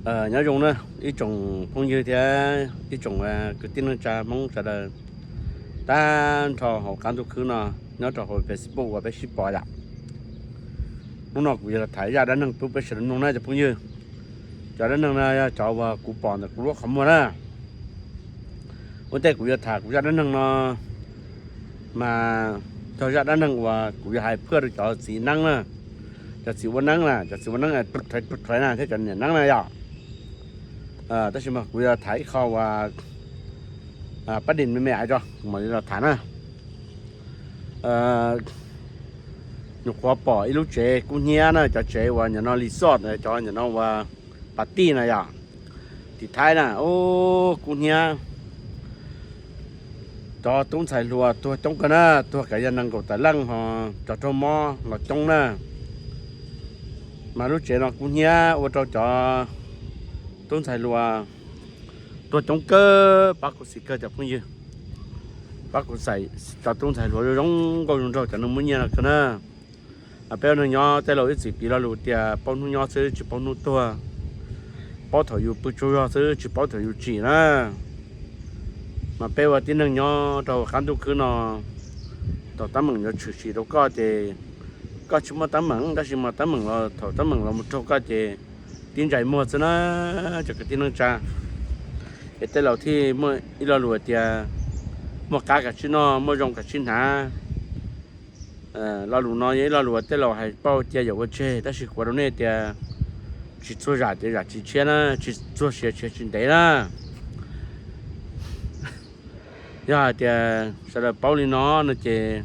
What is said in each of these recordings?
Nyob zoo na, ib tsoom phooj ywg thiab ib tsoom kwv tij neej tsa Hmoob sawv daws tag nrho hauv qab ntuj khwb no, nyob rau hauv Facebook uas peb sib pom yom. Hnub no kuv yuav los tham zaj dab neeg pub peb sawv daws mloog na cov phooj ywg. Cov dab neeg no yog cov uas kuv pom ntawm kuv lub qhov muag na. Ua ntej kuv yuav tham kuv zaj dab neeg no mas yog zaj dab neeg uas kuv yuav hais phaj rau cov txiv neeb na, cov txiv ua neeb na, cov txiv ua neeb thuav na thiab cov niam neeb na yom. Tab sis mas kuv yuav tham ib qho uas pab di me me ais tso kuv mam li los tham na. Nyuam qhuav pom ib lub tsev kub hnyiab na, cov tsev uas nim no resort, cov nim no uas pas tij na yom, tim Thaib na, ub kub hnyiab. Cov tub ntxhais hluas tuag coob kawg na, tuag kav yog nees nkaum tawm leej ho cov raug mob los coob na. Mas lub tsev no kub hnyiab ua rau cov tub ntxhais hluas tuag coob kawg, pab kuv xim kawg cov phooj ywg. Pab kuv xim cov tub ntxhais hluas zoo nkauj zoo nraug cov neeg muaj nyiaj no kawg na. Peb ua neeg nyob tej laus ib txwm piv lo lus tias paub hnub nyob xwb tsis paub hnub tuag, paub thaum yus pw tsaug zog xwb tsis paub thaum yus tsim na. Mas peb ua tib neeg nyob rau qab ntuj khwb no, thaum teeb meem yuav tshwm sim rau koj ces koj tsis muaj teeb meem, tab sis mas teeb meem los thaum teeb meem los mus raug koj ces tib ntsais muag xwb na, cov kwv tij neej tsa. Es tej laus thiaj muaj ib lo lus tias muaj qab kav tsij noj, muaj zoo kav tsij hnav. Lo lus no yog ib lo lus uas tej laus hais pauj cia yam ua tseg, tab sis kuv rau nej tias tsis txuag zam ces zam tsis tshiab na, tsis txuag siav tshiav tsis ntev na. Yog hais tias sawv daws paub li no no ces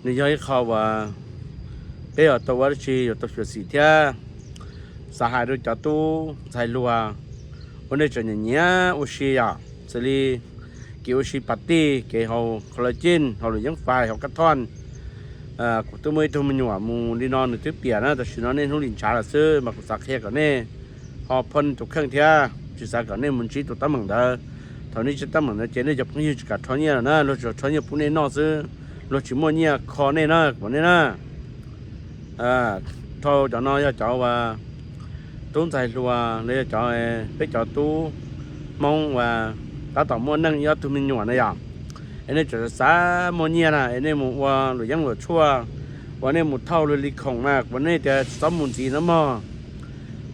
nws yog ib qho uas peb yuav tau ua dab tsi yuav tau xyuam xim thiab. Xav hais rau cov tub ntxhais hluas uas nej tseem nyiam nyiam ua si yom, xws li kev ua si pas tij, kev haus collagen, haus lwm yeeb fais, haus kab thoj, kuv twb muaj ib tug me nyuam mus li no nws twb piam na, tam sim no niaj hnub li ntshav lawm xwb mas kuv xav qhia kom nej ho phoj nej tus kheej thiab tsis xav kom nej mus ntsib tus teeb meem ntawd. Thaum nej ntsib teeb meem ntawd ces nej cov phooj ywg tsis kam rho nyiaj lawm na, luag tsuas rho nyiaj pub nej noj xwb, luag tsis muaj nyiaj kho nej na, kuv nej na. Dhau cov no yog cov uas tub ntxhais hluas los yog cov, peb cov tub Hmoob uas tab tom muaj neej ib ob tug me nyuam na yom, es nej tseem xav muaj nyiaj na es nej mus ua luam yeeb luam tshuaj, uas nej mus thauj luag li khoom na, kuv nej tias tsis txhob mus ntxiv na mog.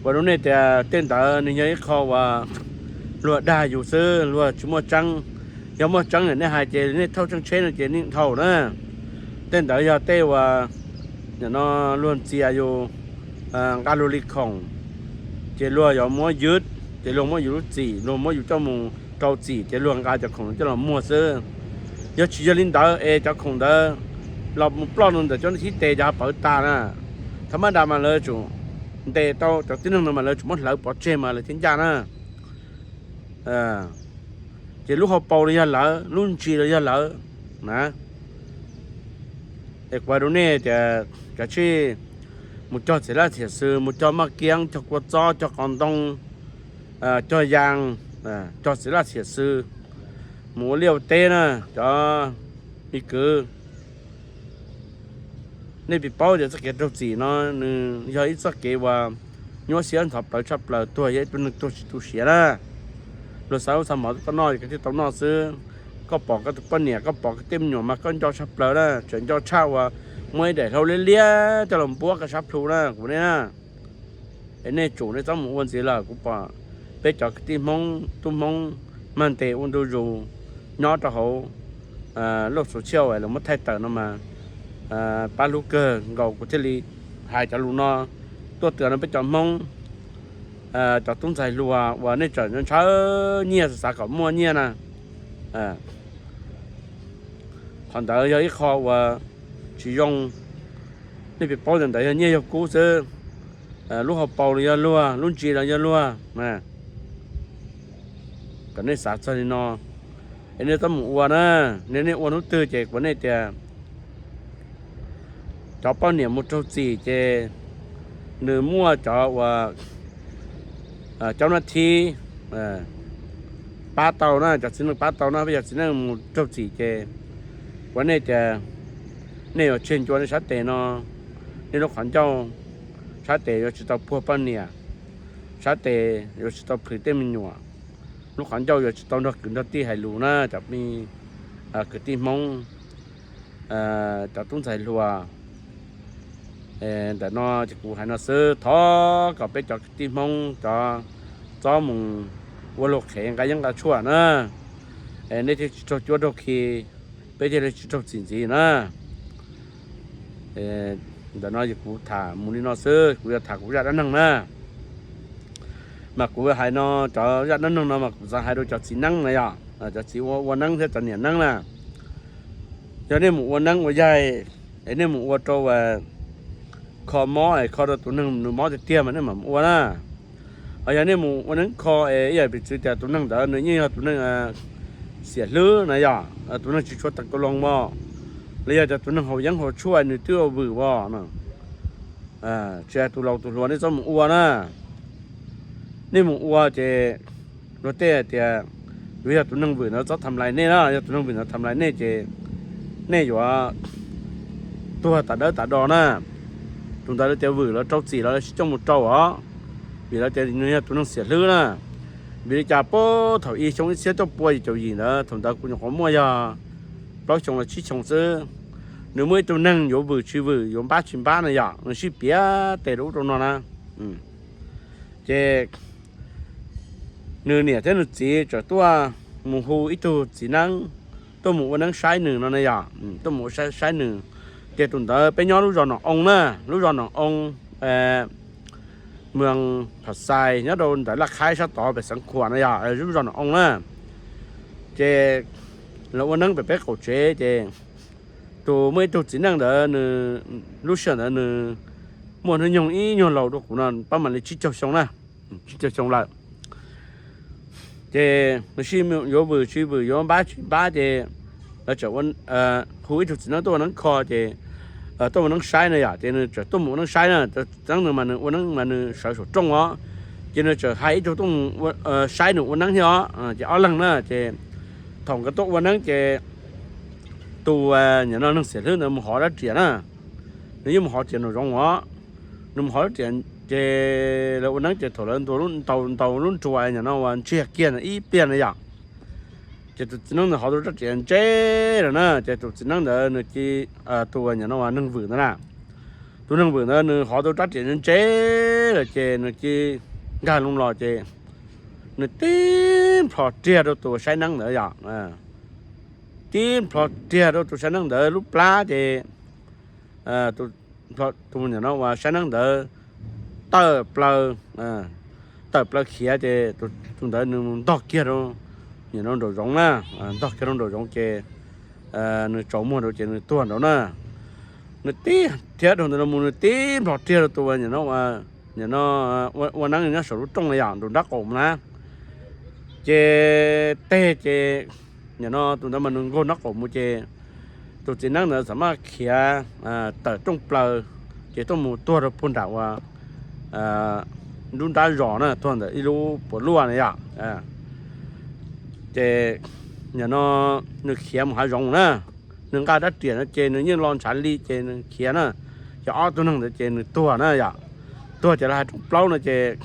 Kuv rau nej tias tej ntawd nws yog ib qho uas luag dag yus xwb, luag tsis muaj tseeb. Yog muaj tseeb nej hais ces nej thauj tseeb tsheb no ces nej dhau na. Tej ntawd yog tej uas nim no luag ntxias yus, nqa luag li khoom, ces luag yuav muab ywg, ces luag muab yus lub txim, luag muab yus coj mus rau txim ces luag nqa cov khoom coj los muag xwb. Yog tsis yog li ntawd es cov khoom ntawd los mus ploj rau ntawm cov thib tes cov pawv tas na, thaum maj das mas lawv tsum ntes tau cov tib neeg no mas lawv tsum muab hlawv pov tseg mas lawv thiaj ncaj na. Ces lub hauv paus los yog lawv, lub ntsis los yog lawv na. Es kuv hais rau nej tias kav tsij mus cog txiv laj txiv xwm, mus cog maj kiab, cog kua txob, cog qos ntoo, cog yas, cog txiv laj txiv xwm, mus ua liaj ua teb na cov me kwv. Nej pib paub tias txoj kev raug txim no nws yog ib txoj kev uas nyuaj siab ntxhov plawv tshaj plaws, tuag yog ib tug neeg tuag tsis tu siav na. Luag xa ub xa mov rau koj noj koj thiaj tau noj xwb. Koj pom koj tus poj niam, koj pom koj tej me nyuam mas koj nco tshaj plaws na, tseem nco tshaj uas muaj ib daim hlau liab liab coj los npuab koj sab plhu na kuv nej na. Es nej tsum nej txhob mus ua ntxiv lawm. Kuv pom peb cov kwv tij Hmoob tub Hmoob mag ntes ua ntu zus nyob rau hauv lub xus tshiab es lawv muab thaij tawm no mas pab hlub kawg nkaus kuv thiaj li hais cov lus no tuaj twv no peb cov Hmoob, cov tub ntxhais hluas uas nej tseem ntshaw nyiaj xav kom muaj nyiaj na. Qhov ntawd yog ib qho uas tsis zoo. Nej pib paub tias ntawd yog nyiaj yog kub xwb, lub hauv paus los yog luag, lub ntsis los yog luag. Kom nej xav txog li no es nej txhob mus ua na. Nej, nej ua hnub twg ces kuv nej tias cov poj niam mus raug txim ces nws muaj cov uas cov nab thib pab tau na, cov txiv neej pab tau na. Peb cov txiv neej mus raug txim ces kuv nej tias nej yuav tseg ncua nej sab tes no, nej lub qhov ncauj sab tes yuav tsis tau puag poj niam. sab tes, yuav tsis tau plhws tej me nyuam, lub qhov ncauj yuav tsis tau nrog kwv nrog tij hais lus na cov kwv tij Hmoob, cov tub ntxhais hluas. Ntawm no ces kuv hais no xwb, thov kom peb cov kwv tij Hmoob cov txob mus ua luag qhev nqa yeeb nqa tshuaj na, nej thiaj tsis raug cuab raug khi, peb thiaj li tsis raug txim ntxiv na. Ntawm no kuv tham mus li no xwb, kuv yuav tham kuv zaj dab neeg na. Mas kuv hais no, cov zaj dab neeg no mas kuv xav hais rau cov txiv neeb na yom, cov txiv ua ua neeb thiab cov niam neeb na. Yog nej mus ua neeb ua yaig, es nej mus ua rau kho mob es kho rau tus neeg nws mob tiag tiag mas nej mam ua na. Ho yog nej mus ua neeb kho es ib yam piv txwv tias tus neeg ntawd nws yeej yog tus neeg xiam hlwb na yom, tus neeg tsis tshua tawm kaus loos mog, los yog tias tus neeg haus yeeb haus tshuaj nws twb ua vwm os, tsis hais tus laus tus hluas nej txhob mus ua na. Nej mus ua ces luag tej hais tias yuav yog tus neeg vwm ntawd txhob tham lais nej na, yog tus neeg vwm ntawd tham lais nej ces nej yuav tuag tas dawb tas do na. Tus ntawd lawv tias vwm lawv rau txim los lawv sib coj mus rau os, vim lawv tias nws yog tus neeg xiam hlwb na. Vim li cas puag thaum i xyoo ib txhiab cuaj pua yim caum yim ntawd, thaum ntawd kuv nyuam qhuav muaj yog plaub xyoo los tsib xyoo xwb, nws muaj ib tug neeg yuav vwm tsis vwm yuav npab tsis npab na yom, nws sib piav tes rau ub rau no na. Ces nws niam thiab nws txiv txawm tuaj mus hu ib tug txiv neeb tuaj mus ua neeb saib nws no na yom, tuaj mus ua saib nws. Ces tus ntawd peb nyob lub zos Nom Oo na, lub zos Nom Oo, Moos Pham Xais nyob rau ntawm Laj Khaib sab tod pem Xeev Khuam na yom, lub zos Nom Oo na. Ces lawv ua neeb pem peb qaum tsev ces tus muaj ib tug txiv neej ntawd nws lub sij hawm ntawd nws muaj hnub nyoog ib nyuag laus dua kuv no pab mam li tsib caug xyoo na, tsib caug xyoo lawm. Ces nws sib yuav vwm tsis vwm yuav npab tsis npab ces lawv txawm hu ib tug txiv neeb tuaj ua neeb kho ces tuaj ua neeb saib na yom, ces nws txawm tuaj mus ua neeb saib na. Txiv neeb nws mas nws ua neeb mas nws sawv saum rooj os, ces nws txawm hais ib tug tuaj mus saib nws ua neeb thiab os, ces ob leeg na ces thaum nkawd tuaj ua neeb ces tus nim no neeg xiam hlwb ntawd mus hov rab riam na, nws yeej mus hov riam nraum zoov os. Nws mus hov rab riam ces lawv ua neeb ces thaum lawv ntaus ntaus lub nruas nim no uas ntsiag kiag ib pliag na yom, ces tus txiv neeb ntawd hov tau rab riam ntse lawm na, ces tus txiv neeb ntawd nws cia, tus nim no uas neeg vwm ntawd na, tus neeg vwm ntawd nws hov tau rab riam ntse lawm ces nws cia nkag loo los ces nws tib nplhos riag rau tus saib neeb ntawd yom, tib nplhos riag rau tus saib neeb ntawd lub plab ces tus nim no uas saib neeb ntawd tawm plaws, tawm plaws khiav ces tus ntawd nws mus ntog kiag rau nim no nraum zoov na, ntog kiag rau nraum zoov ces nws tsaus muag nraud ces nws tuag nraud na. Nws tib thiab dhau ntawd los mus nws tib nplhos riag rau tus nim no, nim no ua neeb nyob saum lub rooj na yom, nraum nrab qaum mus na. Ces teg ces nim no tus ntawd mas nws nkaug nrab qaum mus ces tus txiv neeb ntawd txawm maj khiav tawm rooj plaws ces tuaj mus tuag rau puag nram uas nruab nrab zos na, tuag ntawm ib lub puas luaj na yom. Ces nim no nws khiav mus hav zoov na, nws nqa rab riam no ces nws yeej los ntshav li ces nws khiav na. Ces ob tug neeg ntawd ces nws tuag na yom, tuag ces lawv hais rooj plaub no ces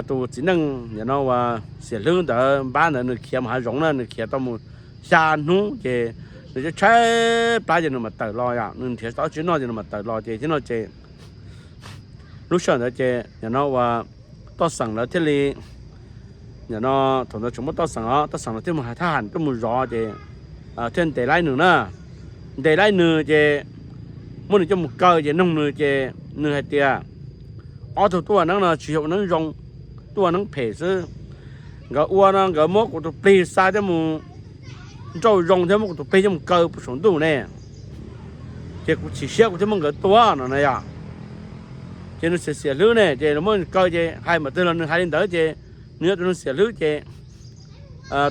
tus txiv neej nim no uas xiam hlwb ntawd npab ntawd nws khiav mus hav zoov na, nws khiav tau mus xya hnub ces nws tshaib tshaib plab ces nws mam tawm los yom, nws nrhiav tau tsis noj ces nws mam tawm los ces thiab no ces lub sij hawm ntawd ces nim no uas toj xeem lawv thiaj li, nim no thaum ntawd tseem muaj toj xeem os, toj xeem lawv thiaj mus hais thab ham tuaj mus zov ces thiaj ntes laib nws na. Ntes laib nws ces muab nws coj mus kaw ces noog nws ces nws hais tias ob tug tuaj ua neeb no tsis yog ua neeb zoo, tuaj ua neeb phem xwb. Nkawd ua no nkawd muab kuv tus plig xa thiab mus nrauj zoo thiab muab kuv tus plig coj mus kaw puag saum ntuj ne, ces kuv chim siab kuv thiaj muab nkawd tua no na yom. Ces nws xiam xiam hlwb ne ces nws muab nws kaw ces hais npaum twg los nws hais li ntawd ces nws yog tus neeg xiam hlwb ces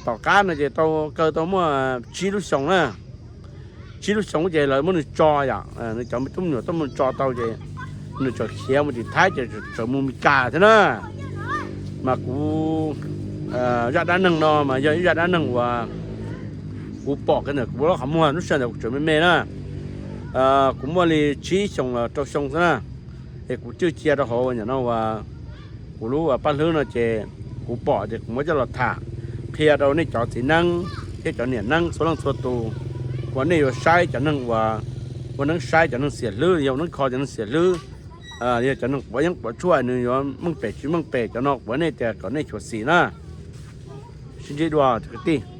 tom qab no ces tau kaw tau muaj tsib lub xyoos na. Tsib lub xyoos ces lawv muab nws tso yom, nws cov me tub me nyuam tuaj mus tso tau ces nws txawm khiav mus tim Thaib ces txawm mus Meskas thiab na. Mas kuv zaj dab neeg no mas yog ib zaj dab neeg uas kuv pom kiag ntawm kuv lub qhov muag lub sij hawm ntawd kuv tseem me me na. Kuv muaj li tsib xyoos los rau xyoo xwb na, es kuv cwj cia rau hauv nim no uas Kuv lub paj hlwb no ces kuv pom ces kuv muab coj los tham qhia rau nej cov txiv neeb thiab cov niam neeb txhua leej txhua tus, uas nej yuav saib cov neeg uas ua neeb saib cov neeg xiam hlwb, yog ua neeb kho cov neeg xiam hlwb, yog cov neeg quav yeeb quav tshuaj nws yuav meej pem tsis meej pem, cov no kuv hais nej tias kom nej xyuam xim na. Sib ntsib dua kwv tij.